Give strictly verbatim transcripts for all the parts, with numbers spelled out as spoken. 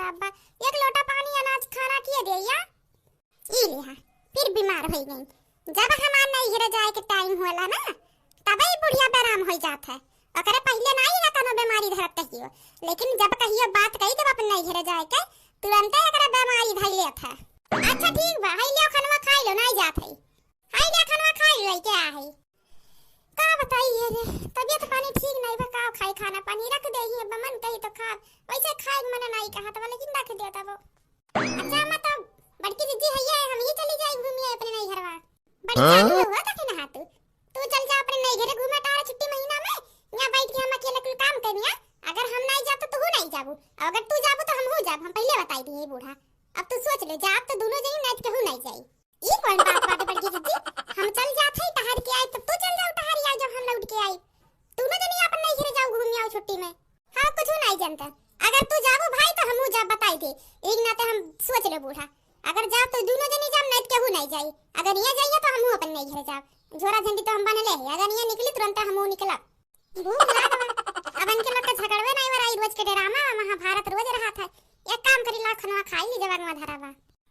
अब्बा, एक लोटा पानी अनाज खाना किए दे या? ई ले हा, फिर बीमार होइ गई। जब हमार नैहरे जाए के टाइम होला ना, तबे ई बुढ़िया बेराम होइ जात है। ओकरे पहिले ना ही ना कोनो बेमारी धरत कहियो, लेकिन जब कहियो बात कही जब अपन नैहरे जाए के, तुरंते एकरे बेमारी धइ लेत है। अच्छा ठीक बा, हई लियो खनवा खाई लो, नाई जात है। हई लियो खनवा खाई लो, के आ है। का बताई ये रे, तबियत पानी ठीक नाई बा, का खाई, खाना पानी रख दे ही, अब मन कही तो खा, वैसे खाए के मन नाई कहा था, लेकिन रख दे तब। अच्छा अम्मा, तो बड़की दीदी है ये, हम ही चली जाई घूमिए अपने नैहरवा। बड़ी हाँ? चालू हुआ था कि ना तू, तू चल जा अपने नैहरे घूमे तारा छुट्टी महीना में, यहाँ बैठ के हम अकेले कुल काम करनिया। अगर हम नाई जाब तो तू नाई जाबू, और अगर तू जाबू तो हम हो जाब, हम पहले बताई दिए बूढ़ा। अब तू सोच ले, जाब तो दोनों जनी, नाई तो केहू नाई जाई। ई कौन बात बाटे बड़की दीदी? हम चल जात हई टहर के आई, तब तू चल जाऊ टहर आई, जब हम लौट के आई। दोनों जनी अपन नैहरे जाऊ घूम आओ छुट्टी में। हाँ, कुछ नहीं जानता। अगर तू जाबू भाई तो हमहू जाब, बताई दे। एक नाते हम सोच ले बूढ़ा। अगर जाब तो दोनों जनी जाब, नहीं तो केहू नहीं जाई। अगर ये जाइए तो हमहू अपन नैहरे जाब। झोरा झंडी तो हम बनले है। अगर ये निकली तुरंत हमहू निकलब। भूख लाग बा। अब इनके लोग के झगड़वे नहीं बराई, रोज के ड्रामा बा, महाभारत रोज रहत है। एक काम करी, ला खनवा खाई ली, जवानवा धरा बा।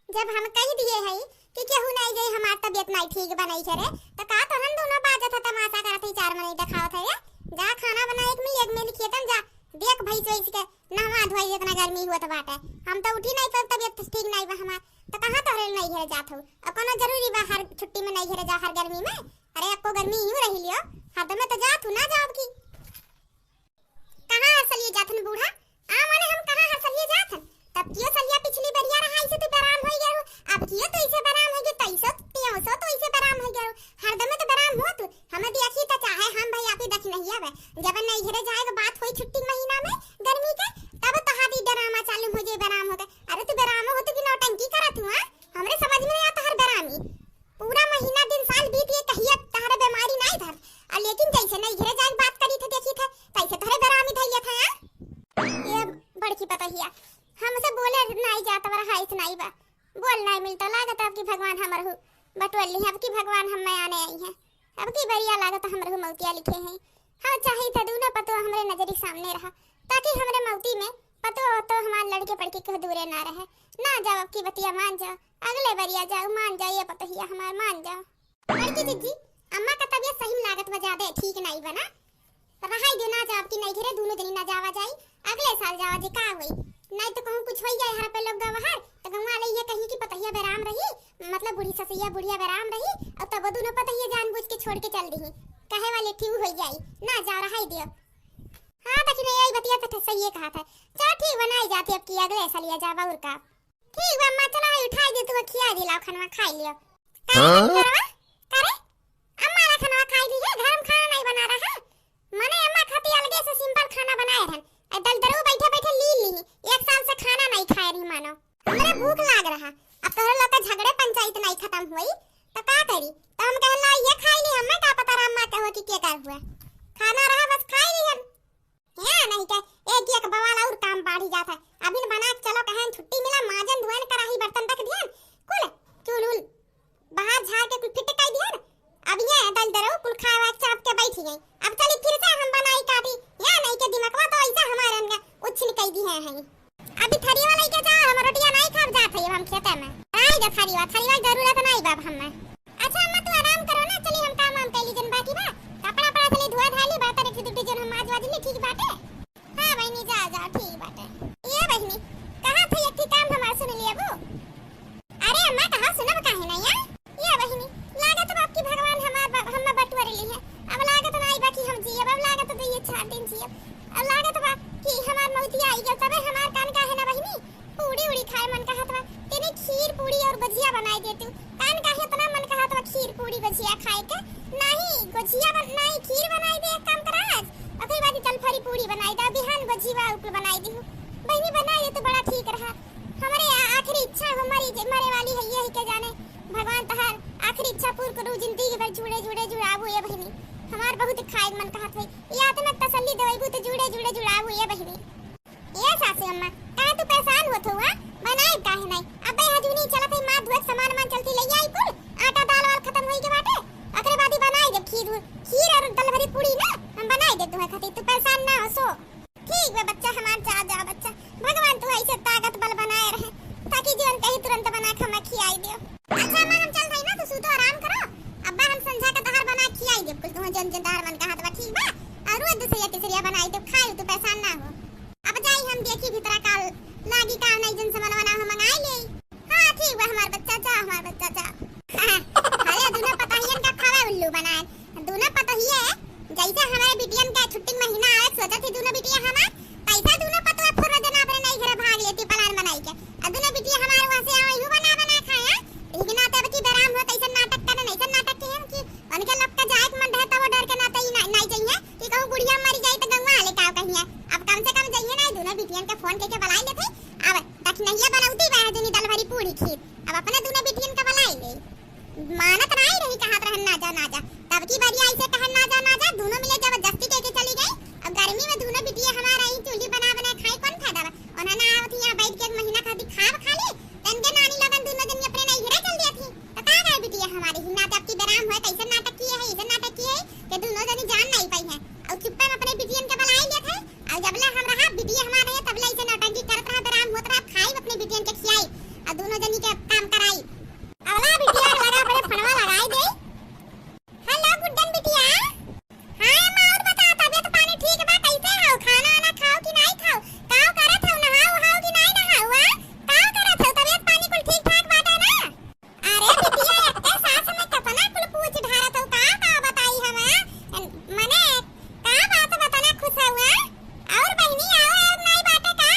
जब हम कह दिए है कि केहू नहीं जाई, हमार तबियत नहीं ठीक बा, नहीं करे, तो का तोहन दोनों बाजत है, तमाशा करत है, चार मनई देखावत है? जा खाना बना, एक मिल, एक मिल खेतन जा, देख भई चोइस के नहवा धोई, इतना गर्मी हुअत बाटे। हम तो उठी नहीं, पर तबियत ठीक नहीं बा हमार, तो कहाँ तोहरे नहीं घरे जात हो? अब कोनो जरूरी बा हर छुट्टी में नहीं घरे जा, हर गर्मी में? अरे, अक्को गर्मी यूं रही लियो, हद में तो जा तू ना जाओ की। कहाँ हर सलिए जाथन बूढ़ा? आ, माने हम कहाँ हर सलिए जाथन? तब कियो सलिया पिछली बरिया रहा, ऐसे तू बेराम होई गयो, अब कियो तो ऐसे बेराम होई गयो, तैसो त्यों सो तो ऐसे बेराम होई गयो, हर दमे तो बेराम हो तू। हमें देखी तो चाहे हम भाई आप ही देख नहीं आवे, जब नहीं घरे जाए के बात होई छुट्टी महीना में गर्मी के, तब तहारी ड्रामा चालू हो जाए बेराम हो गए। अरे तू बेराम हो तू कि नौटंकी करत हुआ, हमरे समझ में नहीं आता हर बेरामी। पूरा महीना दिन साल बीत गए, कहिया तहरे बीमारी नाई धर। आ लेकिन जैसे नहीं घरे जाए बात करी थे, देखी थे, तैसे तहरे बेरामी धैले था, हाँ? ये बड़की पतोहिया, हमसे बोले नाई जात, बड़ा हाइस नाई बा। बोल नाई मिलता, लागत अब की भगवान हमर हु बटोर ली, अब की भगवान हम में आने आई हैं। अब की बरिया लागत हमर हु मौतिया लिखे हैं। हाँ, चाही था दूनो पतो हमरे नजरी सामने रहा, ताकि हमरे मौती में पतो तो हमार लड़के पड़के केहू दूरे ना रहे। ना जाओ, अब की बतिया मान जाओ, अगले बरिया जाओ, मान जाओ, ये पतोहिया हमार मान जाओ। बड़की जिज्जी, अम्मा का तबियत सही में लागत बा ज्यादा ठीक नाई बना, तो रहाई दे, ना जाओ, अब की नहीं घरे दूनो जनी ना जावा जाई, अगले साल जावा जी, का होई? नहीं तो कहूँ कुछ होई जाए हर पे लोग गवहर, तो गौवा वाले ये कही कि पतोहिया बेराम रही, मतलब बूढ़ी ससैया बुढ़िया बेराम रही, और तब दूनो पतोहिया जानबूझ के छोड़ के चल दी, कहे वाले ठीक होई जाई, ना जाओ, रहाई दियो। हाँ, दखिना, यही बतिया तो सही कहा था। चलो ठीक बा, नाई जाती, अब की अगले सलिया जाबा और का। ठीक बा अम्मा, चलो, हाय उठाई दे, तू खिया दे, लाओ खनवा खाई लियो। का रे हाँ? खनवा? का रे? अम्मा ला खनवा खाई ली है, घर में खाना नहीं बना रहा है। मने अम्मा खाती अलगे से simple खाना बनाए रहन। ए दलदरू बैठे बैठे ली ली, एक साल से खाना नहीं खाए रही मानो। हमरे भूख लाग रहा, अब तोहरे लोग के झगड़े पंचायत नहीं खत्म हुई, तो का करी? तो हम कहन ला, ये खाई ली, हमें का पता रहा अम्मा के हो कि के कर हुआ। खाना रहा, बस खाई ली हम। यहाँ नहीं के एक एक बवाल और काम बाढ़ी जात है। अभी न बना के चलो, कहें छुट्टी मिला, माजन धोएन कराही बर्तन रख दिहन, कुल चूल उल बाहर झाड़ के कुल फिट कर दिहन। अब ये दलदरू कुल खाए वाए चाप के बैठ गई। अब चली फिर से हम बनाई काटी, यहाँ नहीं के दिमकवा तो ऐसा हमारे अंदर उछिन कई दी है, है। अभी थरिया लेके जा, हम रोटियां नहीं खाब जात है हम खेते में। आई जा थरिया, थरिया जरूरत नहीं बाब हमें। अच्छा अम्मा, तू आराम करो ना, चली हम काम वाम कैली जन बाकी बा, कपड़ा पड़ा चली धोआ धाली, बर्तन एक दुटी जन हम माज वाज ली, ठीक बाटे? हाँ बहिनी, जा जा, ठीक बाटे। ये बहिनी, कहा था एक ठे काम हमार सुन लिया वो। अरे अम्मा, कहा सुनब काहे ना यार? ये बहिनी, लागत बा कि भगवान हमार ब-, हम्मा बटुअर ली है। अब लागत नाई बा कि हम जियब, अब लागत तो ये चार दिन जियब। अब लागत बा कि हमार मौतिया आई गल, तबे हमार कान काहे ना बहिनी? पूड़ी उड़ी खाए मन कहत बा, तेने खीर पूड़ी और गोझिया बनाई देतू। कान काहे इतना मन कहत बा खीर पूड़ी गोझिया खाए के? नाही, गोझिया बन-, नाही, खीर बनाई दे, एक काम करा आज। ओकरे बाद जलफरी पूड़ी बनाई दे, बिहान गोझिया उपल बनाई दिहू। बहिनी बनाई दे तो बड़ा ठीक रहा। हमरे आ-, आखिरी इच्छा हमारी जे मरे वाली है, ये है के जाने। भगवान तहार आखिरी इच्छा पूर करू, जिंदगी भर जुड़े जुड़े जुड़ाबू ये बहिनी। हमार बहुत खाए मन कहत है, ये आत्मा के तसल्ली देवेबू तो जुड़े जुड़े जुड़ाबू ये बहिनी। ए सासू अम्मा, काहे तू परेशान होत हो, हाँ? बनाई काहे नहीं? अबे हजूनी चलत है, मार धोए के सामान मान चलती ले आई कुल, आटा दाल वाल खत्म होई के बाटे। ओकरे बाद ही बनाई देब खीर उर, खीर और दलभरी पूड़ी ना, हम बनाई देब तुम्हें खातिर, तू परेशान ना हो सो। ठीक बा बच्चा हमार, जा, जा बच्चा, भगवान तू ऐसे ताकत बल बनाए रहे, ताकि जौन कही तुरंत बना के हमें खियाई दियो। अच्छा अम्मा, हम चल रही ना, तो सूतो आराम करो। अब्बा हम संझा का तहार बना खियाई देब कुल, तुहें जौन जौन तहार मन कहत बा, ठीक बा? और रोज दूसरिया तीसरिया बनाई देब, खाई तू परेशान ना हो। अब जाई हम देखी भीतरा का लागी का नहीं, जौन सामान बना हो मंगाई ले। हाँ ठीक बा हमार बच्चा, जा हमार बच्चा जा। अरे दुनो पतोहियन का खावे उल्लू बनाए। दुनो पतोहिए जैसे हमारे बिटियन का छुट्टी महीना आवे, सोचत ही दुनो बिटिया हमार, तैसे दुनो पतोह फुर्र जना अपने नई घरे भाग लेती plan बनाई के। आ दुनो बिटिया हमार वहाँ से आवे, यूं बना बना खाए, हैं? ठीक ना तब की बेराम हो, तैसे नाटक करे, ऐसे नाटक के हम कि उनके लोग का जाए के मन रहे, तब वो डर के ना तई ना, नहीं चाहिए कि कहूँ बुढ़िया मर जाई तो गंगा वाले का कहिए। अब कम से कम जाइए ना, दुनो बिटियन के फोन करके बुलाई लेते। अब दक्षिणैया बनौती बा, जनी दल भरी पूरी खीर। अब अपने दुनो बिटियन के बुलाई ले। मानत नाई रही, कहत रहन ना जा, ना जा। तब की बारी आई से कहन ना जा, ना जा, दुनो मिले जबरदस्ती कह के चली गई। अब गर्मी में दुनो बिटिया हमारा ही चूल्ही बना बना खाई, कौन फायदा बा? उन्हें ना आवत यहाँ बैठ के एक महीना खाती खाब खा ले, तन के नानी लगन दुनो जनी अपने नहीं घरे चल दिया थी। तो का गए बिटिया हमारी ही ना, तब की बेराम हुए, कैसे नाटक किए है, ऐसे नाटक किए है कि दुनो जनी जान नहीं पाई है। और चुप्पे में अपने बिटियन के बुलाई लेत है, और जबले हम रहा बिटिया हमारे है, तबले ऐसे नौटंकी करत रहा, बेराम होत रहा, खाई अपने बिटियन के खियाई, और दुनो जनी के काम कराई। अगला बिटिया लगा बड़े फनवा लगाई दे। हेलो गुड्डन बिटिया। हाँ अम्मा, और बता, तबियत पानी ठीक बा? कैसे हो? खाना वाना खाओ कि नहीं खाओ? काव करत हो? नहाओ हाओ कि नहीं नहाओ? आ? काव करत हो? तबियत पानी कुल ठीक ठाक बाटे ना? अरे बिटिया, एक्के सांस में कितना कुल पूछ ढारत हो, का, का बताई हम? मने, का बात बा, तना खुश हो, आ? और बहिनी, आओ, और नहीं बाटे का?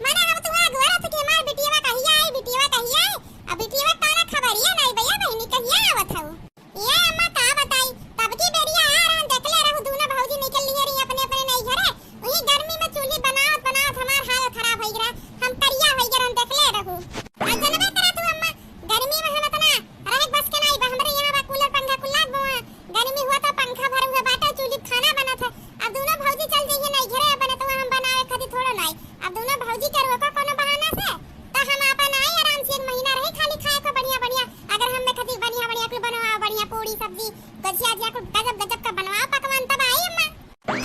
मने हम तुहा अगोरत कि हमार बिटिया कहिया आई, बिटिया कहिया आई? अब बिटिया कौनो खबरिया नहीं भैया, बहिनी कहिया आवत हो? ये अम्मा का बताई, तब की बेरिया आ रहन, देखले रहू, दूनो भौजी निकल लिए रही अपने, अपने नई घरे। वही गर्मी में चूल्ही बनावत, बनावत हमार हाल खराब हो गया, हम करिया हो गए, देखले रहू। आ जनबे करत हूँ अम्मा, गर्मी में हम इतना रहे बस के नहीं बा, हमरे यहाँ बा कूलर पंखा कुल लाग बा, गर्मी हुआ तो पंखा भर हुआ बाटे, चूल्ही खाना बनत है। अब दूनो भौजी चल जाइए नई घरे, अपने तो हम बनावे खातिर थोड़ा नहीं। अब दूनो भौजी के रोको कोनो बहाना से, तो हम आपन आई आराम से एक महीना रही, खाली खाए को बढ़िया बढ़िया। अगर हम में खातिर बढ़िया बढ़िया कुल बनवा, बढ़िया पूड़ी सब्जी, गजिया जिया कुल गजब गजब का बनवा पकवान, तब आई अम्मा।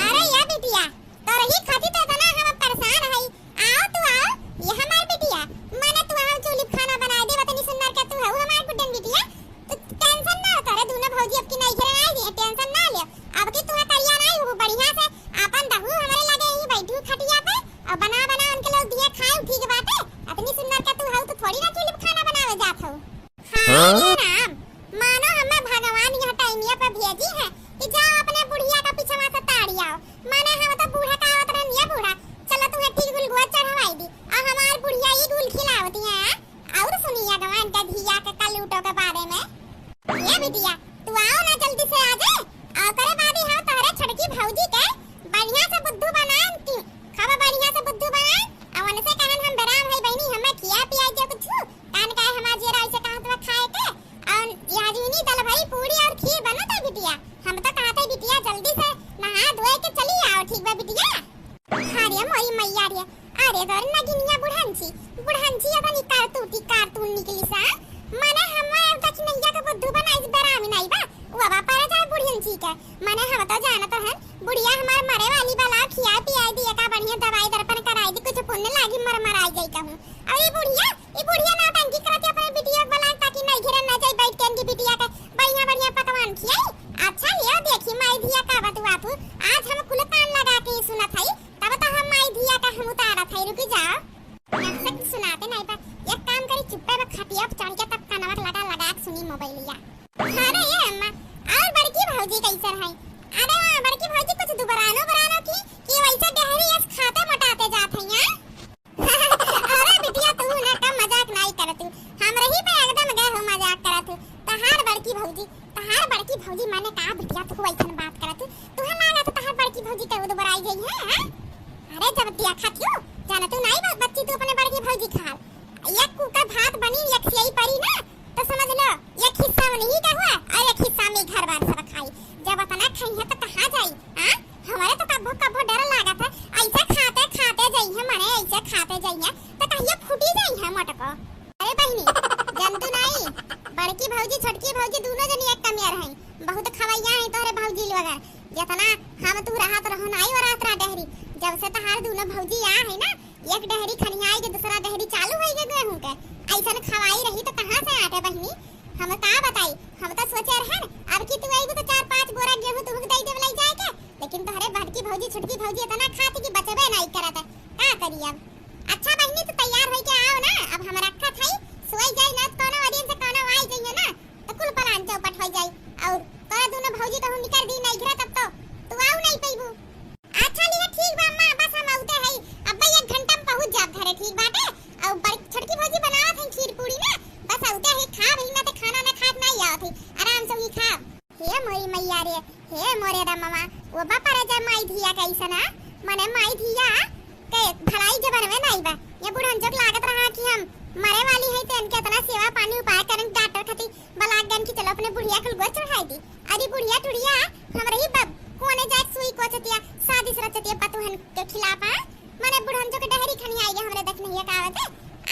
अरे या बिटिया, तोरही खातिर तो इतना हम परेशान हई। आओ तू आओ, ये हमार बिटिया, माने तू हम चूल्ही खाना बनाए देब, इतनी सुंदर का तू हऊ हमार गुड्डन बिटिया। तू tension ना कर, दूनो भौजी अब की नहीं घरे नहीं दिए, tension ना ले। अब की तू करिया नहीं हो, बढ़िया से आपन दहू हमरे लगे ही बैठू खटिया पे और बना बना उनके लोग दिए खाए, ठीक बाटे। इतनी सुंदर का तू हऊ तो थोड़ी ना चूल्ही पे खाना बनावे जात हऊ। हाँ? हाँ? ये राम, मानो हमें भगवान यह टाइमिया पे भेजी है कि जाओ अपने बुढ़िया का पीछवा से ताड़ी आओ। माने हम तो बूढ़ा का आवत रहन, ये बूढ़ा, चलो तुम्हें ठीक गुलगुआ चढ़वाई दी। आ हमार बुढ़िया ये गुल खिलावती है। और सुनिए गवान का धिया के कलूटो के बारे में। ये बिटिया, तू आओ ना जल्दी से आ जाए। आ करे बादी हम तोहरे छोटकी भौजी के बढ़िया से बुद्धू बनाएन की, खावा बढ़िया से बुद्धू बनाएन। आ उनसे कहन हम बेराम है बहिनी, हमें खिया पिया दे कुछ। कान काहे हमार जेरा ऐसे कहत बा खाए के। और याजिनी दल भरी पूरी और खीर बनत है बिटिया। हम तो कहत है बिटिया जल्दी से नहा धोए के चली आओ, ठीक बा बिटिया? अरे मोरी मैया रे, अरे तोर नगिनिया बुढ़ंची, बुढ़ंची अतनी कारतूती कारतून निकली सा। मने हम अब तक नैया के बुद्धू बनाई बेरामी नहीं बा, वो बा पर जा बुढ़ंची के। मने हम तो जानत रहन, बुढ़िया हमार मरे वाली बा, लाओ खिया पिया दी, एका बढ़िया दवाई दर्पण कराई दी, कुछ पुण्य लागी, मर मराई जाई कहूँ। और ये बुढ़िया, ये बुढ़िया नौटंकी करत है अपने बिटिया के बुलाए ताकि नहीं घिरन ना जाई बैठ के इनकी बिटिया के बढ़िया बढ़िया पकवान खियाई। अच्छा ये देखी माई धिया का बतुआ तू, आज हम कुल कान लगा के ही सुनत हई, तब तो हम माई धिया का हम उतारत हई, रुकी जाओ। नाटक सुनाते नहीं बा, एक काम करी, चुप्पे में खटिया पे चढ़ के तब कानवा लगा लगा के सुनी मोबाइलिया। अरे ये अम्मा, और बड़की भौजी कैसन है? अरे वाह, बड़की भौजी कुछ दुबरानो बरानो की, कि वैसे डेहरी यस खाते मोटाते जात है यहाँ। अरे बिटिया, तू ना कम मजाक नहीं करत हूँ, हम रही पे एकदम गए हो मजाक करत हूँ। तहार बड़की भौजी, तहार बड़की भौजी माने का बिटिया, तू ऐसन बात करत हूँ? तुहे लागत तहार बड़की भौजी के दुबराई गई है, हैं? अरे जब देखत हूँ, जाना तू नहीं बा-, बच्ची, तू अपने बड़की भौजी खाल। एक कुकर भात बनी, एक सियाई परी ना, तो समझ लो, एक हिस्सा में नहीं का हुआ और एक हिस्सा में घर बार सब खाई। जब इतना खाई है तो कहाँ जाई? हाँ, हमारे तो कब्बो कब्बो डर लागत है, ऐसे खाते खाते जाई है, माने ऐसे खाते जाई है तो कहिए फूटी जाई है मटको। अरे बहिनी, जंतु नहीं, बड़की भौजी छोटकी भौजी दोनों जनी एक कमियर हैं, बहुत खवैया हैं तोहरे भौजी लोग। जितना हम तू रहत रहो नाई वो रात रह डहरी, जब से तहार दोनों भौजी आ है ना, एक डहरी खनियाई के दूसरा डहरी चालू होई गे गेहूं के। अइसन खवाई रही तो कहाँ से आटे बहिनी? हम का बताई, हम तो सोचे रहन अब कि तू अइबू तो चार पाँच बोरा गेहूं तुहूं के दे देब लई जाए के, लेकिन तोहरे बड़की भौजी छोटकी भौजी इतना खाती कि बचबे नहीं करत है। का करी अब? अच्छा बहिनी, तू तैयार होई के आओ ना, अब हम रखत हई, सोई जाई ना, कौनो वरियन से कौनो आई जाइए ना, तो कुल प्लान चौपट हो जाई। और तोरा दोनों भौजी कहूँ निकर दी नहीं घरा, तब तो तू आओ नहीं पैबू। अच्छा लिया, ठीक बा अम्मा, बस हम आउते हई, अब एक घंटा में पहुँच जाब घरे, ठीक बाटे? और बड़-, छोटकी भौजी बनावत है खीर पूरी ना, बस आउते हई, खाब ही ना, तो खाना ना खात नहीं आवत है, आराम से ही खाब। हे मोरी मैया रे, हे मोरे रमवा, वो बापा रे, जय माई धिया कैसन है, मने माई धिया के भलाई जबरवे नाई बा। ये बुढ़न जोक लागत रहा कि हम मरे वाली है, तो इनके इतना सेवा पानी उपाय करन, डॉक्टर खती बलाक गन की चलो अपने बुढ़िया कुल गोच चढ़ाई दी। अरे बुढ़िया टुढ़िया, हम रही बब, कोने जाए सुई कोचतिया, साजिश रचतिया बतुहन के खिलाफ, हाँ? मने बुढ़न जोक डहरी खनी आई है हमरे दखनहिया का आवत है।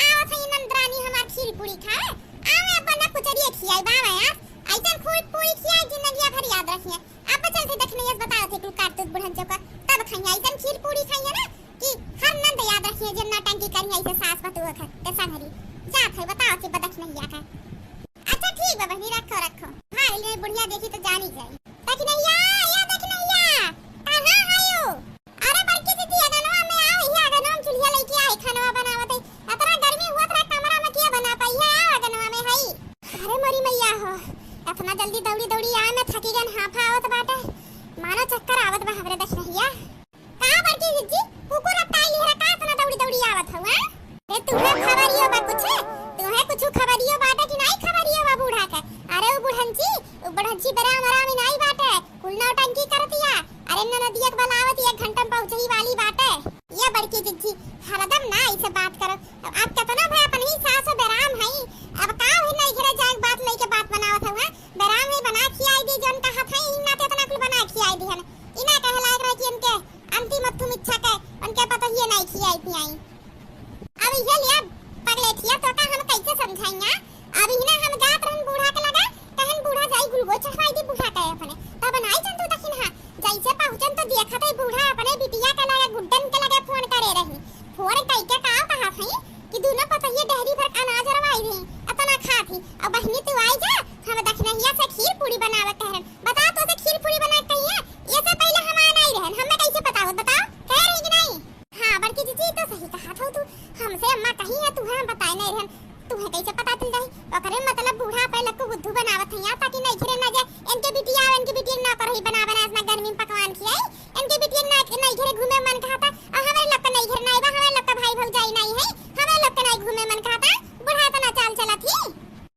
आवत है नंदरानी हमार खीर पूरी खाए। आवे अपन ना कुचरिए खियाई बावे यार। ऐसन खीर पूरी खियाई जिंदगिया भर याद रखिए। अब चल के दखनहिया से बताओ थे कुल काट बुढ़न जोक। तब खाइए ऐसन खीर पूरी खाइए ना कि हर नंद याद रखिए जे नौटंकी करिए ऐसे सास बतुआ के संगरी। जात है बताओ थे बदखनहिया का। अच्छा ठीक बा बहिनी, रखो रखो। हाँ, ले बुढ़िया देखी तो जानी जाई। दखनहिया, या दखनहिया, कहाँ आयो? अरे बड़की दीदी, अगनवा में आओ, ये अगनवा में चूल्हा लेके आई, खानवा बनावत है। इतना गर्मी हुआ था कमरा में क्या बना पाई है, आओ अगनवा में हई। अरे मोरी मैया हो, इतना जल्दी दौड़ी दौड़ी आए में थकी गन, हाफा आवत बाटे, मानो चक्कर आवत बा हमरे दखनहिया। का बड़की जिज्जी, कुकुर अब ताई लिहरा का इतना दौड़ी दौड़ी आवत हौ, हैं? ए, तुहे खबरियो बा कुछ? तुहे कुछ खबरियो बाटे कि नाई खबरियो बा बूढ़ा के? अरे उ बुढ़ंची, उ बुढ़ंची बेराम आराम ही नाई बाटे, कुल नौटंकी करतिया। अरे ननदिया के बलावत एक घंटा में पहुँचही वाली बाटे। ये बड़की जिज्जी, हरदम ना ऐसे बात करो। अब केतना भय अपन ही सास बेराम हई, अब का हुई ना इधरे जाए बात लेके बात बनावत हौ, हैं? बेराम हई बना खियाई दी, जौन कहत हई, ई नाते इतना कुल बना खियाई दी हन। ई ना कहे लायक रहे कि इनके अंतिम अथुम इच्छा के उनके पतोहिए नाई खियाई पियाई। अब इहे लिया पगलेठिया, तो का हम कैसे समझाइया? अब इहने हम जात रहन बूढ़ा के लगा, कहन बूढ़ा जाई गुलगो चढ़वाई दी बूढ़ा के अपने। तब नाई जन तू दखिन हा, जैसे पहुँचन तो देखत है बूढ़ा अपने बिटिया के लगे गुड्डन के लगे फोन करे रही। फोन कई के का कहा थई कि दोनों पतोहिए डहरी भर अनाज रवाई रही, अतना खात ही। अब बहिनी तू आई जा, हम दखनहिया से खीर पूरी बनावे कहरन। बता तो से खीर पूरी बना कहिए, ये से पहले हम आ नहीं रहन, हमें कैसे पता हो बताओ, कह रही कि नहीं? हाँ, बड़की जीजी, तो सही कहा था तू। हमसे अम्मा कही है, तुहे हम बताए नहीं रहन। तुहे कैसे पता चल जाई? ओकरे मतलब बूढ़ा पे लक्कू बुद्धू बनावत है यहाँ, ताकि नहीं घिरे ना जाए। इनके बिटिया, इनके बिटिया ना करही बना बना इतना गर्मी में पकवान खियाई। इनके बिटिया ना, नहीं घिरे घूमे मन कहा था। और हमारे लोग का नहीं घर नहीं बा, हमारे लोग का भाई भौजाई नहीं है, हमारे लोग का नहीं घूमे मन कहा था। बूढ़ा इतना चाल चलत ही।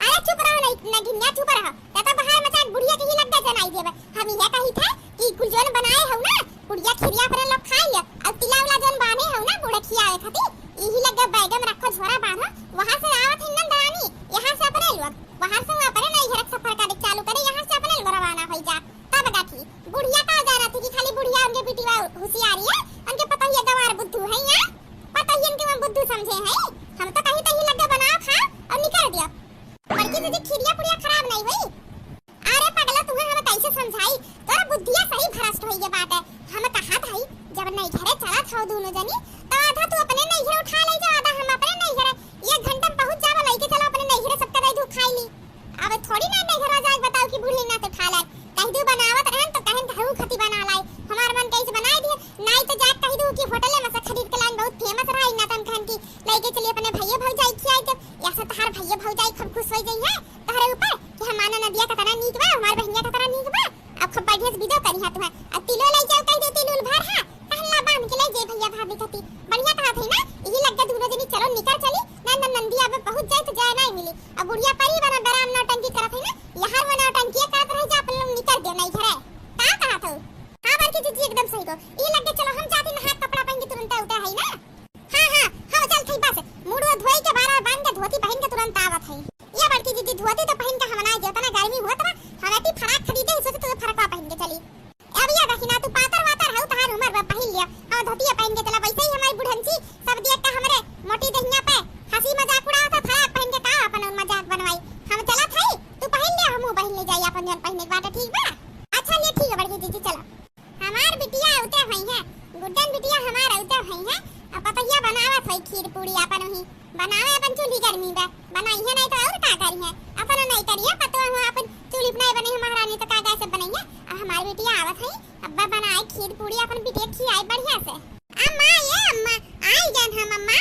अरे चुप रहो, नहीं, नगिनिया चुप रहो। ते तो बाहर मचाक बुढ़िया के ही लग गए जनाई देवे। हम यह कही थे कि कुल जौन बनाए हो ना, पुड़िया खिरिया अपने लोग खाई ले, और तिला उला जौन बांधे हो ना बूढ़े खियाए खातिर, यही लगे बैग में रखो, झोरा बांधो, वहां से आवत है नंदरानी, यहाँ से अपने लोग, वहां से वो अपने नई घर के सफर करे चालू करे, यहाँ से अपने लोग रवाना हो जा। तब गाठी बुढ़िया का जाना थी कि खाली बुढ़िया उनके बिटिया हुशियारी है, उनके पतोहिया गवार बुद्धू है यहाँ, पतोहियन के वो बुद्धू समझे हैं। हम तो कहीं तहीं लगे बनाओ खा और निकल दिया। बड़की दीदी खिरिया पुड़िया खराब नहीं हुई। अरे पगला, तुहे हम कैसे समझाई, तोरा बुद्धिया सही भ्रष्ट होई गे बाटे। हम कहा था जब नहीं घरे चला था दोनों जनी, तो आधा तू अपने नहीं घरे उठा ले जा, आधा हम अपने नहीं घरे। एक घंटा में पहुंच जावा, लेके चलो अपने नहीं घरे, सबका दे दू खाई ली। अब थोड़ी ना नहीं घरे जाए बताओ कि बूढ़ी ना तो खा लाई। कह दू बनावत रहन तो कहन घरू खती बना लाई, हमार मन कैसे बनाई दिए, नहीं तो जाके कह दू कि होटल में से खरीद के लाइन बहुत फेमस रहा, इन्ना तन कहन की लेके चली अपने भैया भौजाई खियाई के, ऐसा तहार भैया भौजाई खूब खुश हो जाई है। तहरे ऊपर कि हमार ननदिया कतना नीक बा, हमार बहिनिया कतना नीक बा। अब खूब बढ़िया से विदा करी हाथ में। अब तिलो ले जाओ, कह दे तिलुल भर है, कहला बांध के ले जे भैया भाभी कती। बढ़िया कहा थे ना, यही लग गया दोनों जनी चलो निकल चली। ना ना नंदिया अब पहुंच जाए तो जाए नहीं मिली। अब बुढ़िया परी बना बेराम नौटंकी करत है ना, यहाँ वो नौटंकी करत रह जा, अपन लोग निकल दे नहीं घरे। का कहा था? हाँ बड़की जीजी एकदम सही को। ये लग गया चलो हम जाती नहा कपड़ा पहन के तुरंत उठा है ना। हाँ, हाँ, हाँ, चल थई बस। मुड़वा धोई के बार बार बांध के धोती पहन के तुरंत आवत है। ये बड़की दीदी धोती तो पहन के हम ना जेतना गर्मी हुआ था, हम एती फराक खरीदे ही सोचे तो फरकवा पहन के चली। अब ये दखिना तू पातर वातर हऊ तहार उमर बा पहन लिया। हम धोतिया पहन के चला वैसे ही हमारी बुढ़ंची सब देख के हमरे मोटी दहिया पे हंसी मजाक उड़ावत है, फराक पहन के का अपन मजाक बनवाई। हम चलत हई, तू पहन ले, हमहू पहन ले जाई अपन जौन पहने के बाटे, ठीक बा? अच्छा ले ठीक है बड़की दीदी चला। हमार बिटिया उते भई है, गुड्डन बिटिया हमार उते भई है। अब पतहिया बनावत बनावे अपन चूल्ही गर्मी बा, बनाई है नहीं तो और का करी है? अपन नहीं करिए पतोह हुआ अपन चूल्ही पर नहीं बने है महारानी तो का गैस से बनई है? अब हमार बिटिया आवत है, अब्बा बनाए खीर पूड़ी अपन बिटिया खियाए बढ़िया से। अम्मा, ये अम्मा, आई जान हम अम्मा।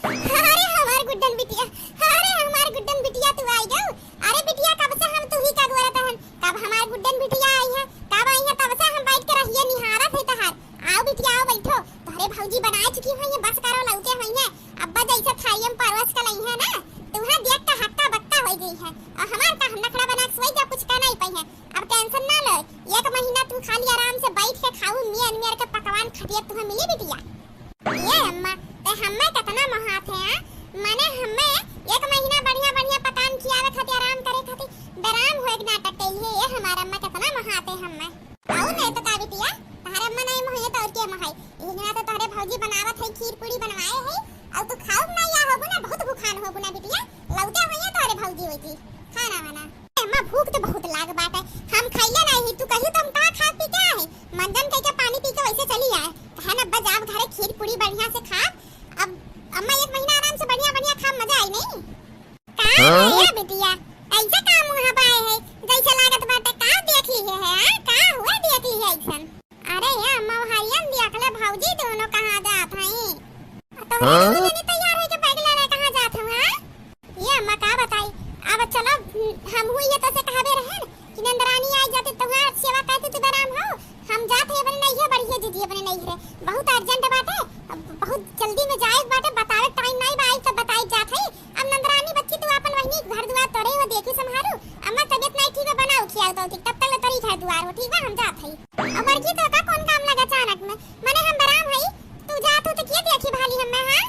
अरे हमार गुड्डन बिटिया, अरे हमार गुड्डन बिटिया तू आई गऊ। अरे बिटिया कब से हम तू ही का गोरत हन, कब हमार गुड्डन बिटिया आई है, कब आई है, तब से हम बैठ के रहिए निहारत है तहार। आओ बिटिया आओ बैठो, तोहरे भौजी बनाए चुकी हुई है, बस करो लौटे हुई है। अब्बा जैसे थाली में परोस के लई है ना, तुम्हार देख के हक्का बक्का हो गई है। और हमार का हम नखड़ा बना के सोई जा कुछ कहना ही पई है। अब टेंशन ना लो, एक महीना तू खाली आराम से बैठ के खाऊ, मेर मेर के पकवान खटिया तुम्हें मिली बिटिया। ये अम्मा, ते हम्मे कितना मोहात है, हाँ? माने हम्मे एक महीना बढ़िया बढ़िया पकान खियावे खातिर आराम करे खातिर बेराम होए के नाटक कइली है, ये हमार अम्मा कितना मोहात है हम्मे। और नहीं तो का बिटिया, तहरे अम्मा नहीं मोहिए तो और के मोहाई? इही जना तो तहरे भौजी बनावत है, खीर पूड़ी बनवाए है, और तू खाऊ ना या होबू ना, बहुत भूखान होबू ना बिटिया, लौटे हुई है तहरे भौजी वैजी खाना वाना। अम्मा, भूख तो बहुत लाग बाटे, हम खइले नहीं, तू कहियो तो हम कहाँ खा पी के आए? मंजन कह के पानी पी के वैसे चली आए। कहे न अब्बा, जाब घरे खीर पूड़ी बढ़िया से खा। अब अम्मा, एक महीना आराम से बढ़िया बढ़िया खा, मजा आई नहीं। का हाँ? है या बिटिया, ऐसे का मुँह बाए है, जैसे लागत बाटे का देख ली है, हाँ? का हुआ देख ली है ऐसन? अरे या अम्मा, हरियन देखले भौजी दोनों कहाँ जात हई? तोहरे हाँ? दोनों जनी तैयार होके बैग लेले कहाँ जात हऊ, हाँ? ये अम्मा का बताई, अब चलो, हम हुई ये तो से कहबे रहन कि नंदरानी आई जाती, तोहार सेवा करती, तू आराम हो। हम जात है अपने नैहरे, बढ़िया दीदी, अपने नैहरे बहुत urgent बाटे, अब बहुत जल्दी में जाए के बाटे, बतावे टाइम नहीं बा, आई तो बताई जात है। अब नंदरानी बच्ची, तू अपन वहिनी घर दुआर तोरे वो देखी संभारू, अम्मा तबियत नहीं ठीक है, बनाओ खियाओ तो ठीक, तब तक ले तोरी घर दुआर हो, ठीक बा, हम जात है। अब बड़की तो का कौन काम लगा अचानक में, मने हम बराम है, तू जात हो तो के देखी भाली हम्मे, हाँ?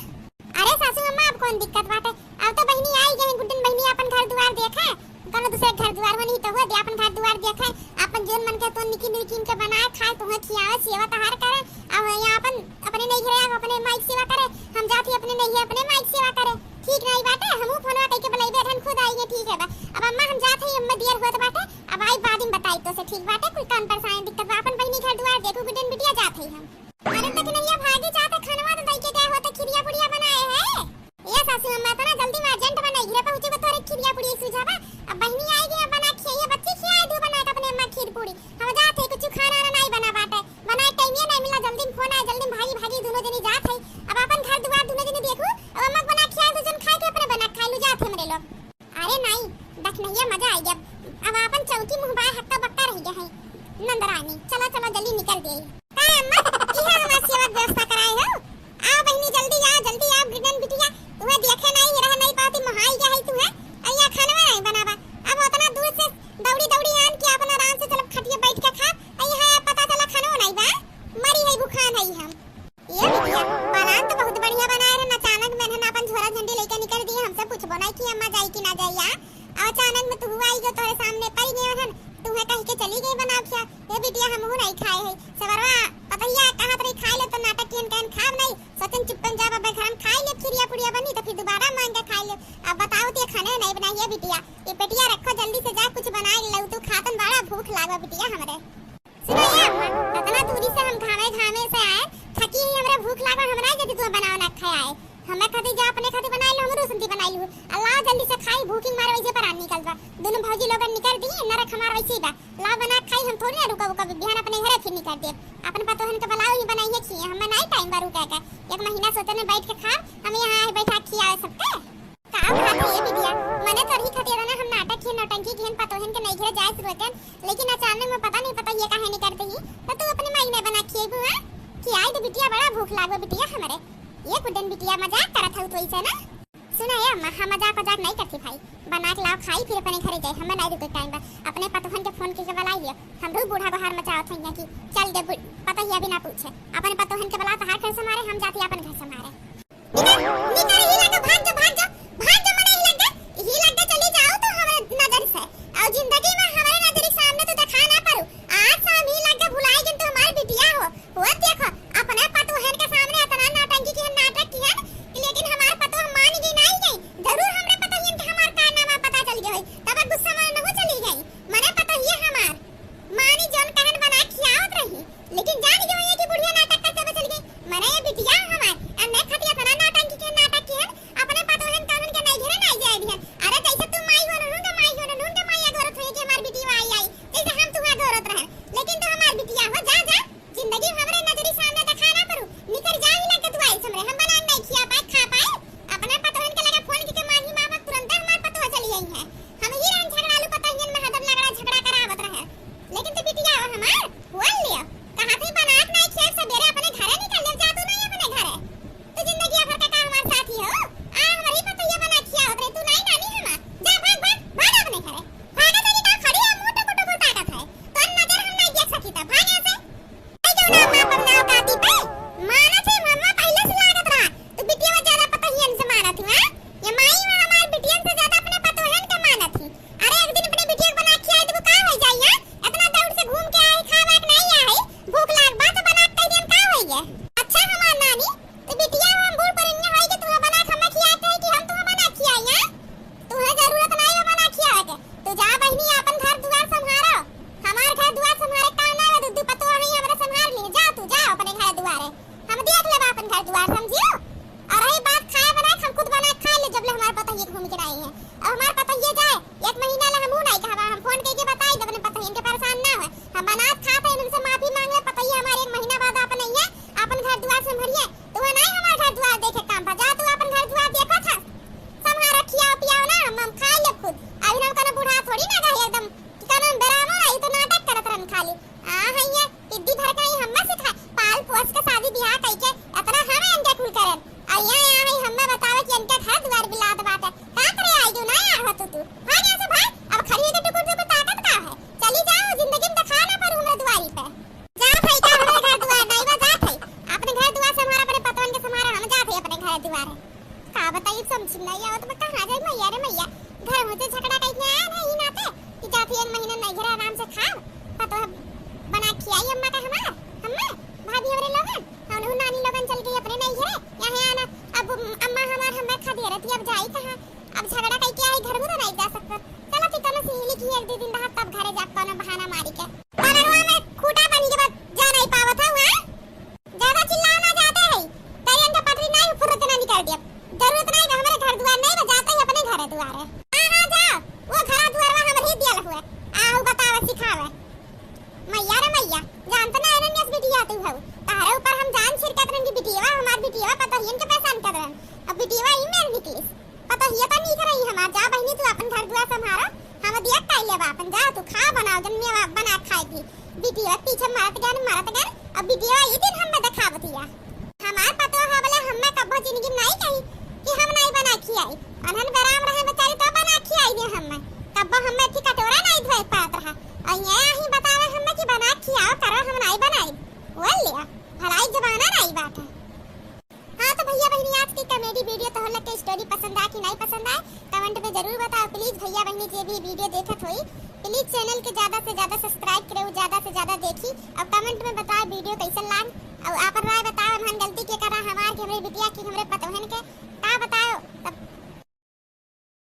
अरे सासू अम्मा, अब कौन दिक्कत बाटे? अब तो बहिनी आई गई, गुड्डन बहिनी अपन घर दुआर देखे, कौनो दूसरे घर दुआर हो नहीं तो हो दे, अपन घर दुआर देखे, अपन जोन मन के तो निकी निकी के बनाए खाए, तुम्हें खियावे, सेवा तहार करे। अब यहाँ अपन अपने नहीं घरे, आप अपने माई के सेवा करे, हम जात ही अपने नहीं है अपने माई के सेवा करे। ठीक नहीं बाटे, हमहू फोनवा कइके बुलाइबे, हम खुद आई गए, ठीक है बा। अब अम्मा हम जात ही, अम्मा देर होत बाटे, अब आई बाद में बताई तो से, ठीक बाटे, कुल काम परेशान दिक्कत बा, अपन बहिनी घर दुआर देखू, गुड्डन बिटिया जात ही हम। अरे तो कन्हैया भागी जात है, खनवा तो दई के गए होते, खिरिया पुड़िया बनाए है। ए सासू अम्मा, इतना जल्दी में urgent बा, नहीं घरे पहुँचे बा तोरे खिरिया पुड़िया सूझा बा। अब बहिनी आई गई, अब बना खियाइए, बच्ची खियाए दू बना के अपने अम्मा खीर पूड़ी। हम जात है, कुछ खाना वाना नहीं बना बाटे, बना के टाइम नहीं मिला, जल्दी में फोन आए, जल्दी में भागी भागी दोनों जनी जात है। अब अपन घर दुआर दोनों जनी देखू, अब अम्मा के बना खियाए दू जन खाए के अपने बना खा लू जात है हमरे लोग। अरे नाई, दखनैया मजा आई गया। अब आपन चौकी मुँह बाय हक्का बक्का रह गया है। नंदरानी, चलो, चलो, जल्दी निकल गई। का अम्मा, इहे हमार सेवा के व्यवस्था कराए हो? आओ बहिनी, जल्दी आओ, जल्दी आओ, गिरन बिटिया, तुम्हें देखे नहीं, रह नहीं पाती, मोहाई गया है तुम्हें। अइया खानवा नहीं बनावा। अब उतना दूर से दौड़ी दौड़ी आन के अपन आराम से चलो खटिया बैठ के खा। अइया है पता चला खानो नहीं बा, मरी है भूखान है हम। ये बिटिया, प्लान तो बहुत बढ़िया बनाए रहन। अचानक में हन अपन झोरा झंडी लेके निकल दिए, हमसे पूछबो नहीं कि अम्मा जाई कि ना जाई। आ, अचानक में तू आई गयो, तोरे सामने पड़ गए हन, तू है कह के चली गई बना खिया। ये बिटिया, हमहू नहीं खाए है। सवरवा पतहिया कहत रही खाए ले तो नाटक किहन कहन खाब नहीं। सोचन चुप्पन जाब, अब घर में खाए ले, खिरिया पुड़िया बनी तो फिर दोबारा मांग के खाए ले। अब बताओ तो ये खाने नहीं बनाई है बिटिया। ये पेटिया रखो, जल्दी से जा कुछ बनाए लो, तू खातन बड़ा भूख लागो बिटिया हमरे। सुनो ये अम्मा, इतना दूरी से हम घामे घामे से आए, थकी ही, हमरा भूख लागल, हमरा जल्दी तू बनाओ ना खाए आए। हमें खातिर जा, अपने खातिर बनाई लो, हमरो संती बनाई लो। अल्लाह जल्दी से खाई, भूखी मारे वैसे परान निकल बा। दोनों भौजी लोगन निकल दी, नरक हमार वैसे ही बा। ला बना खाई, हम थोड़ी ना रुकब, कभी बिहान अपने घरे फिर निकल देब। अपन पतोहन के बुलाओ ही बनाइए खिए, हमें नहीं टाइम बा रुके के। एक महीना सोचने बैठ के खा, हम यहाँ आए बैठा खियाए सबके। का बात है ये बिटिया? मने तोरही खातिर ना हम नाटक किहन, नौटंकी किहन, पतोहन के नई घरे जाए शुरू कन, लेकिन अचानक में पता नहीं पता ये काहे नहीं करते ही, तो तू अपने माई ने बना खिएबू, हाँ? खियाई तो बिटिया, बड़ा भूख लागो बिटिया हमरे। ये गुड्डन बिटिया मजाक करत हऊ तो ऐसे ना? सुना ये अम्मा, हम मजाक वजाक नहीं करती भाई, बना के लाओ खाई फिर अपने घरे जाए, हमें नहीं रुके टाइम बा, अपने पतोहन के फोन के बुलाई लियो, हम रू बूढ़ा गोहार मचावत हैं कि चल दे बु-, पतोहिया बिना पूछे, अपने पतोहन के बुला तहार घर से मारे, हम जाती अपन घर से मारे। निकल, निकल, ही लगे, भाग जा, भाग जा, भाग जा, मने ही लगे, ही लगे चली जाओ तो हमरे नजर से। और जिंदगी में हमरे नजर के सामने तो दिखा ना पड़ू। आज से हम ही लगे भुलाई गन तो हमारी बिटिया हो। वो देखो, अपने पतोहन के सामने इतना नाटंकी किहन, नाटक किहन, लेकिन हमार पतोह मान गई, नहीं गई। जरूर हमरे पतोहियन के हमार कारनामा पता चल गया होई। तब गुस्सा में न हो चली गई। मने पतोहिया हमार मानी जौन कहन बना खियावत रही, लेकिन जान गई होई कि बुढ़िया नाटक करते बचल गई। मने ये बिटिया हमार, अन्ने खातिर इतना नाटंकी किहन, नाटक किहन, थोड़ी ना गई एकदम कि कौनो बेरामो ना, ई तो नाटक करत रहन खाली। आ, है ये पिद्दी भर का ही हम्मा सिखाए, पाल पोस के शादी बियाह कई के इतना हम इनके कुल करन। आ, यहाँ, यहाँ है हम्मा बतावे कि इनके घर दुआर बिलात बाटे। का करे आई जो ना यार हो तू, तू? भाग यहाँ से भाग, अब खड़ी होके टुकुर टुकुर ताकत का है? चली जाओ, जिंदगी में देखा ना पड़ू हमरे दुआरी पे। जात है का हमरे घर दुआर नहीं बा, जात है। अपने घर दुआर संभारा, अपने पतवन के संभारा, हम जात है अपने घर दुआर। का बताई, समझ में नहीं आवत बा, कहाँ जाई मैया रे मैया। घर में से झगड़ा कइके आए ना, ई नाते कि जात है एक महीना नहीं घरे आराम से खाब, पतोह बना खियाई अम्मा का हमार, हम्मा, भाभी हमरे लोगन, और उ नानी लोगन चल गई अपने नहीं घरे, यहाँ आना, अब अम्मा हमार हम्मा खा दे रहती, अब जाई कहाँ? अब झगड़ा कइके आई, घर में तो नहीं जा सकत। चलो फिर कौनो सहेली की एक दो दिन रहा, तब घरे जा कौनो बहाना मारी के। पलंगवा में खूंटा बन के बा, जा नहीं पावत है, हाँ? ज्यादा चिल्लाओ ना, जाते है। तरियन का पटरी नहीं, फुर्रत ना निकाल दिया। जरूरत नहीं, हमरे घर दुआर नहीं, बस जाते ही अपने घर दुआर है। हाँ, हाँ, जाओ। वो घरा दुआरवा हमरे ही दियल हुए। आओ, बतावे, सिखावे। मैया रे मैया, जानत ना एनन यस बिटिया तू हऊ। तहरे ऊपर हम जान छिड़कत रहन की बिटिया, हमार बिटिया, पतोहियन के परेशान कर रहन। अब बिटिया ई मेर निकलिस। पतोहिया तो नीक रही हमार, जा बहिनी तू अपन घर दुआर संभारो, हम दिया खाई लेबा अपन, जा तू खा बनाओ, जन मेवा बना खाए की। बिटिया पीछे मरत गन, मरत गन, अब बिटिया ई दिन हमें देखावतिया। हमार पतोह बोले हमें कब्बो जिंदगी में नहीं कही कि हम नहीं बना खियाई। अनहन बेराम रहे बेचारी तो बना खियाई दे हमें। कब्बो हमें फिर कटोरा नहीं धोए पात रहा। और ये ही बतावे हमें कि बना खियाओ करो, हम नहीं बनाई। बोल लिया, भलाई जमाना नहीं बात है। हाँ तो भैया बहिनी, आज की comedy video तो हम लोग के story पसंद आए कि नहीं पसंद आए, comment में जरूर बताओ please। भैया बहिनी जे भी video देखत होई, please channel के ज्यादा से ज्यादा subscribe करे, ज्यादा से ज्यादा देखी और comment में बताओ video कैसन लाग और आपन राय बताओ, हमहन गलती के करा हमार कि हमरे बिटिया की हमरे